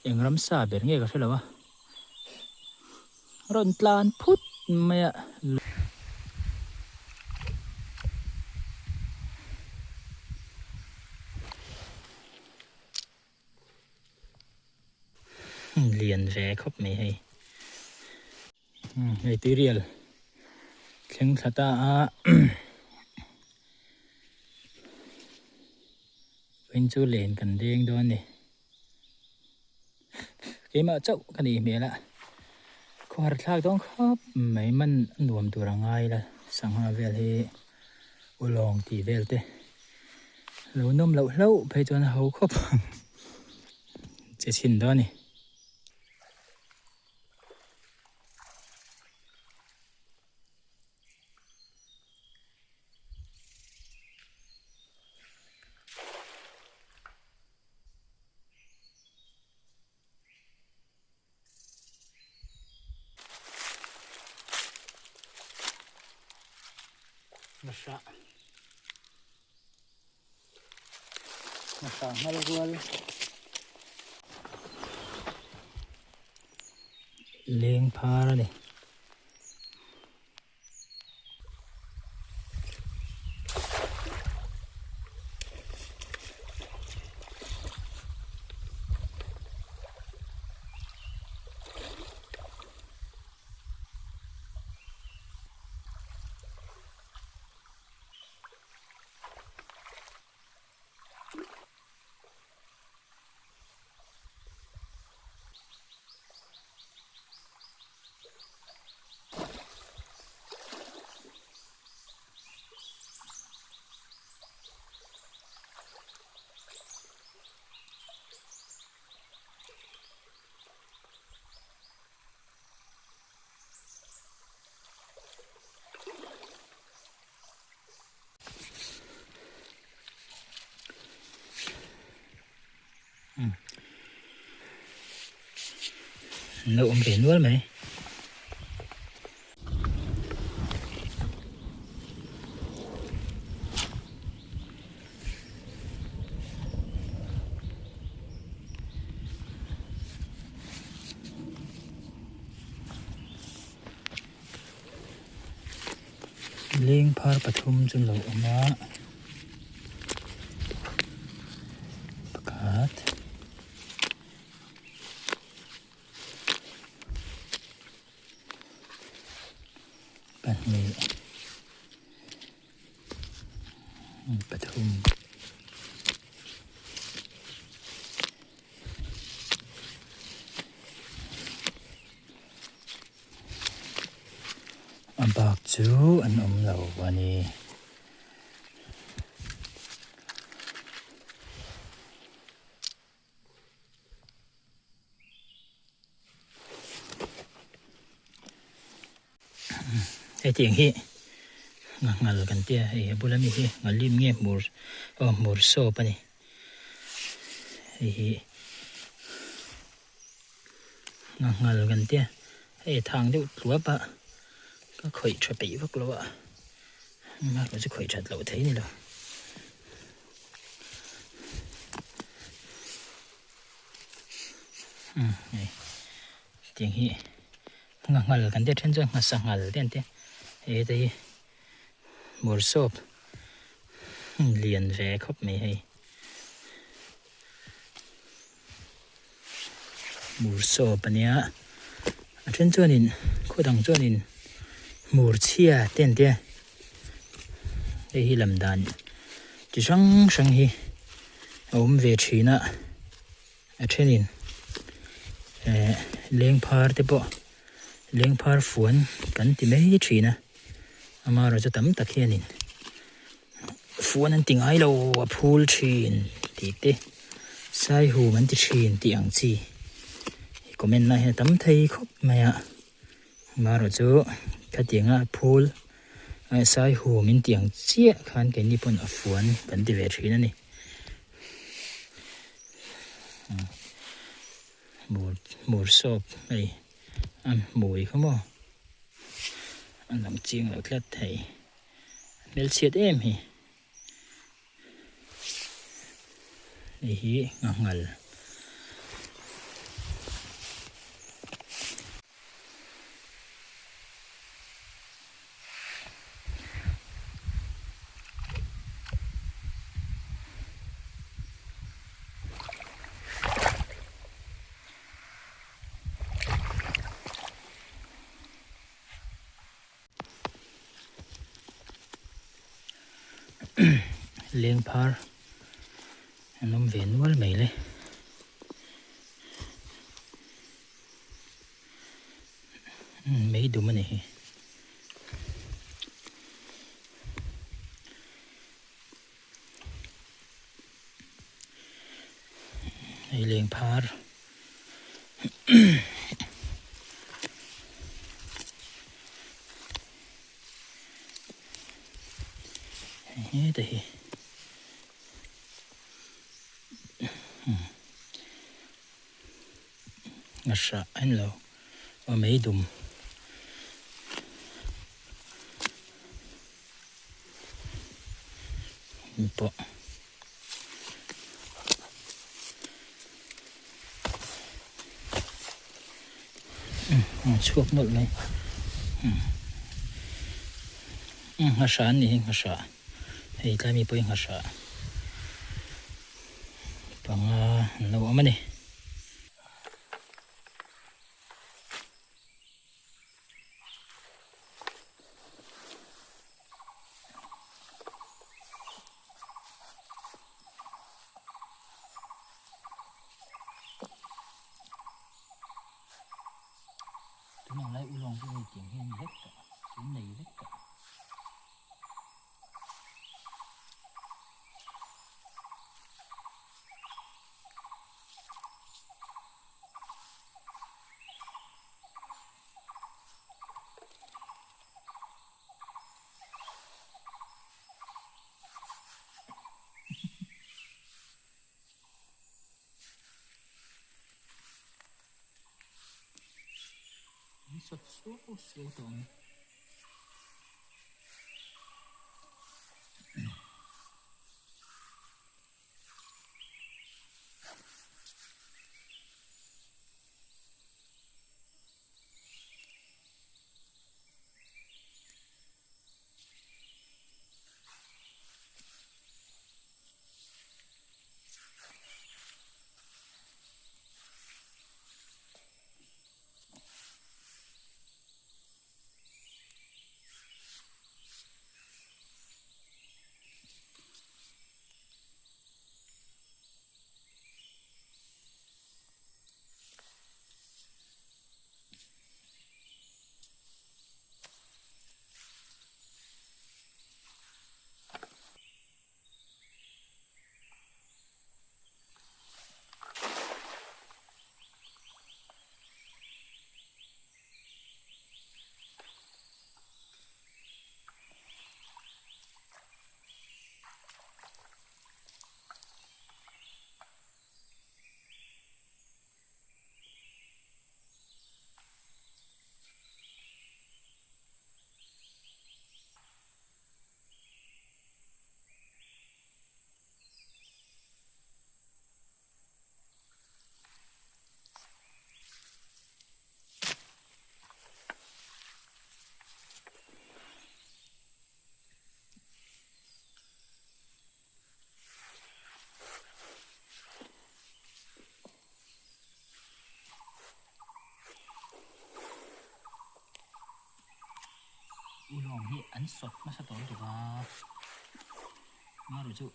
Eng ramsa ber nge ka hre lo a. Rawn tlan phut mai a. Lian ve khawp mai hei. Hei tuirial thleng thla ta a vawiin chu len kan deng dawn a ni keimah chauh ka nih hmel a khawhar thlak dawn khawp mai man a nuam tur a ngai la sangha vel hi ulawng tih vel te lo nawm loh hlauh phei chuan a ho khawp ang che chhin dawn a ni. Nasa Nasa ngal rual Leng phar a ni. An lo awm ve nual mai. Leng phar pathum chu an lo awm a pakhat pahnih pathum. A bak chu an awm lo a ni. Hetiang hi nghanghal kan tia hei a bula mi hi nghalim nge hmur aw hmur sawp a ni hei hi nghanghal kan tia hei a thang deuh tluap a ka khawih tha peih vak lo a engmah chu khawih that loh theih a ni lo. Hei tiang hi nghanghal kan tia then chuan nghasanghal te an tia hei te hi bawrhsawp lian ve khawp mai hei bawrhsawp ania a then chuanin khaw dang chuanin hmurchhia te an tia hei hi lam dan chi hrang hrang hi a awm ve thin a a thenin eh lengphar te pawh lengphar fuan kan ti mai thin a amaherawhchu tam tak hianin fuan an ti ngai lo a phul thin tih te saihum an ti thin tih ang chi comment na hian a tam thei khawp mai a amaherawhchu khatianga phul saihum in tih ang chiah khan keini pawn a fuan kan ti ve thin a ni. Hmur hmur sawp hei a hmui kha maw a lang chiang lo tlat thei hmelchhiat em hi hei hi nghanghal. leng phar an awm ve nual mai le. Mei dum a ni hi. Hei leng phar hei te hi a hrah a ni lo aw mei dum. Pawh chhuak nawlh mai nghahrah an nih hi nghahrah hei tlai mi pawh hi nghahrah panga an lo awm a ni. Tunah lai ulawng chu hei tiang hian vek tawh a, tun nei vek tawh. Sawt suau suau tawh ang. Ulawng hi an sawt hmasa tawh lutuk a, marawh chu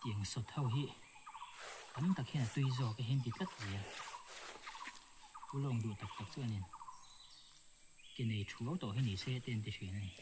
tiang sawt ho hi tam tak hian a tui zawk a hian ti tlat zel. Ulawng duh tak tak chuanin ke nei thuau tawh hi ni se te an ti thin a ni.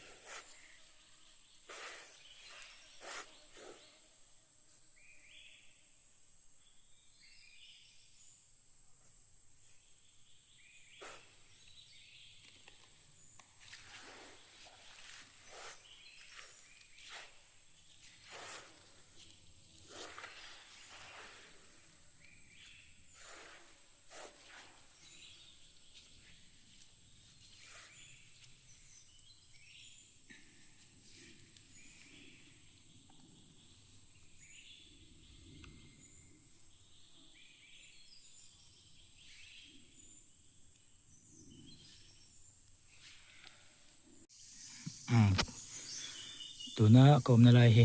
Tuna ka awmna lai hi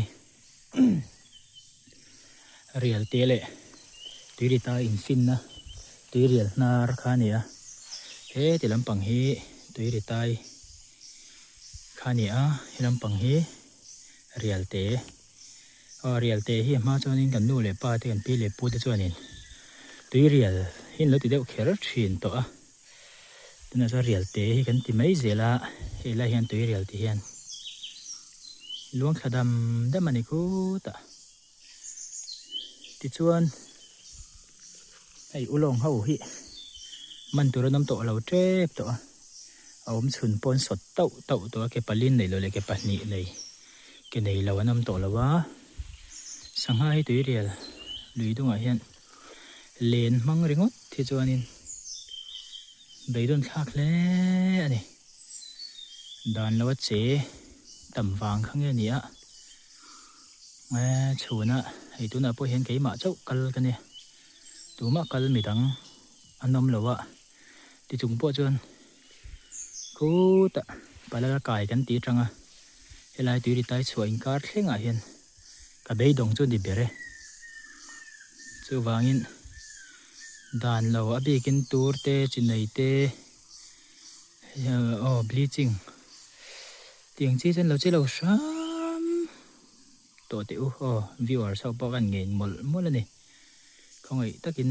rial te leh tuirita infinna tuirial hnar kha a ni a he ti lampang hi tuiritai kha a ni a he lampang hi rial te. Aw rial te hi a hma chuanin kan nu leh pa te kan pi leh pu te chuanin tui rial hi an lo ti deuh kher thin tawh a. Tunah chuan rial te hi kan ti mai zel a, hei lai hian tui rial ti hian luang thla dam dam a ni khutah. Tichuan hei ulawng ho hi man tur an awm tawh lo tep tawh a, a awm chhun pawh an sawt tauh tauh tawh a, ke palin nei lo leh ke pahnih nei ke nei lo an awm tawh lo a, sangha hi tuirial lui dungah hian len hmang ringawt hi chuanin beidawn thlak hle a ni. Dan lo a che tam vang kha nge ni a. Chhuna hei tunah pawh hian keimah chauh kal ka nia tumah kal midang an awm lo a tichung pawh chuan khutah palal kai kan tih atanga helai tui ri tai chhuah inkar thlengah hian ka beidawng chu ni ber e chuvangin dan lo a bikin tur te chi nei te aw bleaching. Tiang chi chuan lo che lo hram tawh teh u aw viewers ho pawh kan ngen mawlh mawlh a ni khawngaih takin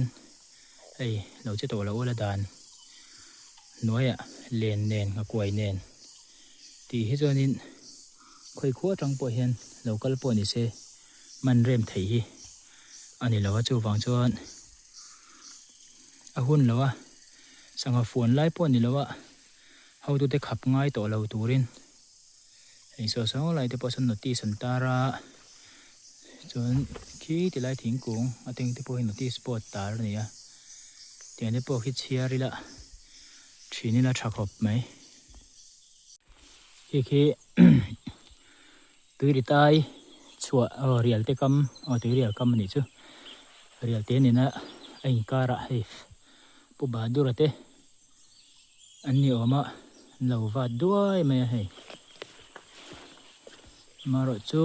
hei lo che tawh lo ula dan hnuaiah len nen nghakuai nen tih hi chuanin khawi khua atang pawh hian lo kal pawh ni se man rem theih hi a ni lo a chuvang chuan a hun lo a sangha fuan lai pawh a ni lo a. Hotute khap ngai tawh lo turin hei saw saw lai te pawh sawn notice an tar a chuan khi ti lai thingkung a teng te pawh hi notice board tar a ni a tiang te pawh khi chhiar ila thin ila tha khawp mai khi khi tui ri tai chhuah aw rial te kam aw tui rial kam a nih chu rial te nena a inkar ah hei pu Bahadura te. An ni awm a, an lo vat duai mai a hei. Amaherawh chu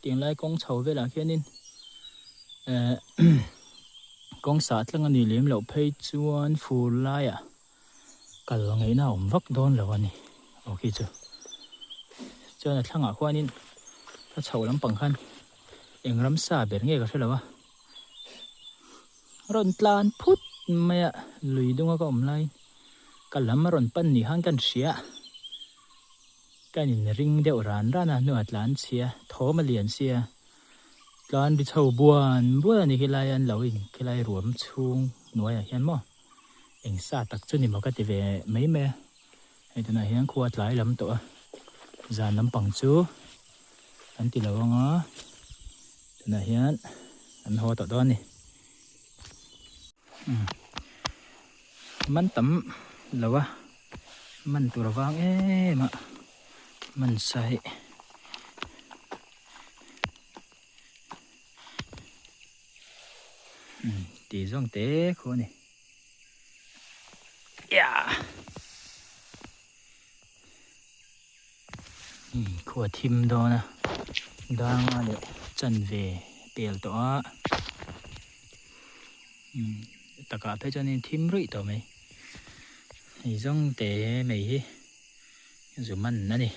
tiang lai kawng chho velah khianin eh kawng sah tlang a nih lem loh phei chuan fur laiah kal ngaihna a awm vak dawn lo a ni aw khi chu. Chuan a thlangah khuanin a chho lampang khan eng ramsa ber nge ka hre lo a. Rawn tlan phut mai a, lui dunga ka awm laiin ka lam a rawn pan ni khan kan hria a, ka in ring deuh ran ran a hnuah tlan chhia thawm a lian sia, tlan ri chho buan buan a ni khilai an lo in khilai ruam chhung hnuaiah hian maw eng sa tak chu ni maw ka ti ve mai mai a, hei tunah hian khua tlai lam tawh a, zan lampang chu an ti lo ang a. Tunah hian an haw tawh dawn a ni. Man tam lo a, man tur avang em a, man sa hi. Tih zawng te khu a ni. Khua thim dawn a danga leh chanve pel tawh a takah phei chuan in thim ruih tawh mai hei zawng te mai hi zu man a ni.